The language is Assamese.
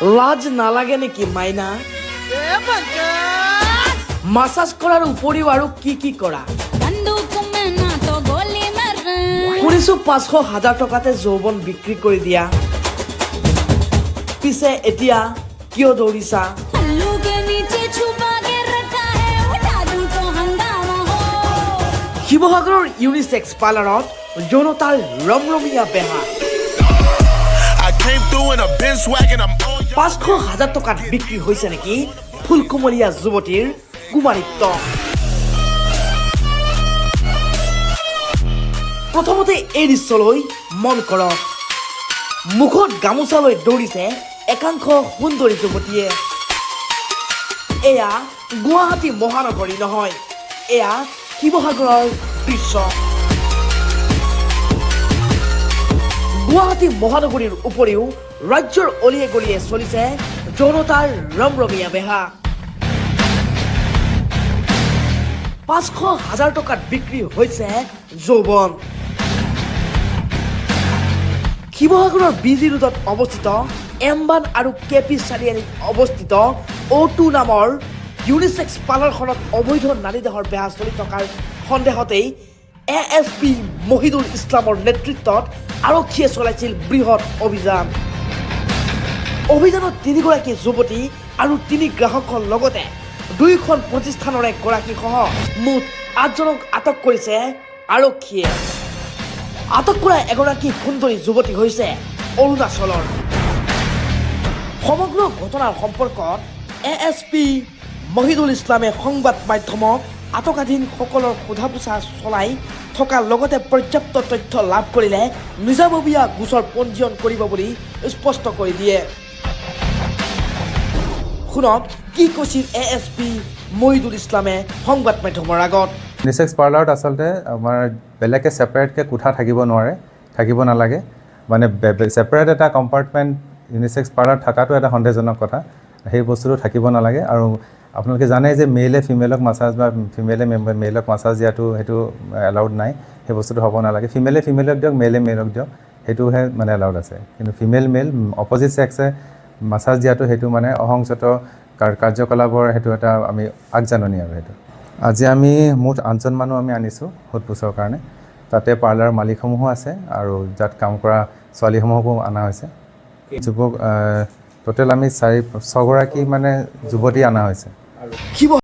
লাজ নালাগে নেকি মাইনা? মাছাজ কৰাৰ উপৰিও আৰু কি কি কৰা? बंदूक में ना तो गोली मर। শুনিছো 500 হাজাৰ টকাতে যৌৱন বিক্ৰী কৰি দিয়া। পিছে এতিয়া কিয় দৌৰিছা? पल्लू के नीचे छुपा के रखा है, उठा दूं तो हंगामा हो। শিৱসাগৰৰ ইউনিছেক্স পাৰ্লাৰত যৌনতাৰ ৰমৰমীয়া বেহা। I came through in a Benz wagon. I'm on your 500 হাজাৰ টকাত বিক্ৰী হৈছে নেকি ফুলকুমলীয়া যুৱতীৰ কুমাৰীত্ব? প্ৰথমতে এই দৃশ্যলৈ মন কৰক। মুখত গামোচা লৈ দৌৰিছে একাংশ সুন্দৰী যুৱতীয়ে। এয়া গুৱাহাটী মহানগৰী নহয়, এয়া শিৱসাগৰৰ দৃশ্য। গুৱাহাটী মহানগৰীৰ উপৰিও ৰাজ্যৰ অলিয়ে গলিয়ে চলিছে যৌনতাৰ ৰমৰমীয়া বেহা। 500 হাজাৰ টকাত বিক্ৰী হৈছে যৌৱন। শিৱসাগৰৰ বি জি ৰোডত অৱস্থিত এমবান আৰু কে পি চাৰিআলিত অৱস্থিত অ' টু নামৰ ইউনিছেক্স পাৰ্লাৰখনত অবৈধ নাৰী দেহৰ বেহা চলি থকাৰ সন্দেহতেই এ এছ পি মহিদুল ইছলামৰ নেতৃত্বত আৰক্ষীয়ে চলাইছিল বৃহৎ অভিযান। অভিযানত তিনিগৰাকী যুৱতী আৰু তিনি গ্ৰাহকৰ লগতে দুয়োখন প্ৰতিষ্ঠানৰ এগৰাকীসহ মুঠ আঠজনক আটক কৰিছে আৰক্ষীয়ে। আটক কৰা এগৰাকী সুন্দৰী যুৱতী হৈছে অৰুণাচলৰ। সমগ্ৰ ঘটনাৰ সম্পৰ্কত এ এছ পি মহিদুল ইছলামে সংবাদ মাধ্যমক আটকাধীনসকলৰ সোধা পোছা চলাই থকাৰ লগতে পৰ্যাপ্ত তথ্য লাভ কৰিলে নিজাববীয়া গোচৰ পঞ্জীয়ন কৰিব বুলি স্পষ্ট কৰি দিয়ে। শুনক কি কৈছিল এ এছ পি মহিদুল ইছলামে সংবাদ মাধ্যমৰ আগত। ইউনিছেক্স পাৰ্লাৰত আচলতে আমাৰ বেলেগকৈ ছেপাৰেটকৈ কোঠা থাকিব নোৱাৰে, থাকিব নালাগে। মানে ছেপাৰেট এটা কম্পাৰ্টমেণ্ট ইউনিছেক্স পাৰ্লাৰত থকাটো এটা সন্দেহজনক কথা। সেই বস্তুটো থাকিব নালাগে। আৰু আপোনালোকে জানে যে মেলে ফিমেলক মাছাজ বা ফিমেলে মেলক মাছাজ দিয়াটো সেইটো এলাউড নাই। সেই বস্তুটো হ'ব নালাগে। ফিমেলে ফিমেলক দিয়ক, মেলে মেলক দিয়ক, সেইটোহে মানে এলাউড আছে। কিন্তু ফিমেল মেল অপজিট ছেক্সে মাছাজ দিয়াটো সেইটো মানে অসংযত কাৰ্যকলাপৰ সেইটো এটা আমি আগজাননী। আৰু সেইটো আজি আমি মুঠ আঠজন মানুহ আমি আনিছোঁ সোধ পোছৰ কাৰণে। তাতে পাৰ্লাৰ মালিকসমূহো আছে আৰু যাত কাম কৰা ছোৱালীসমূহকো অনা হৈছে। যুৱক টোটেল আমি চাৰি ছগৰাকী মানে যুৱতী অনা হৈছে। শিৱ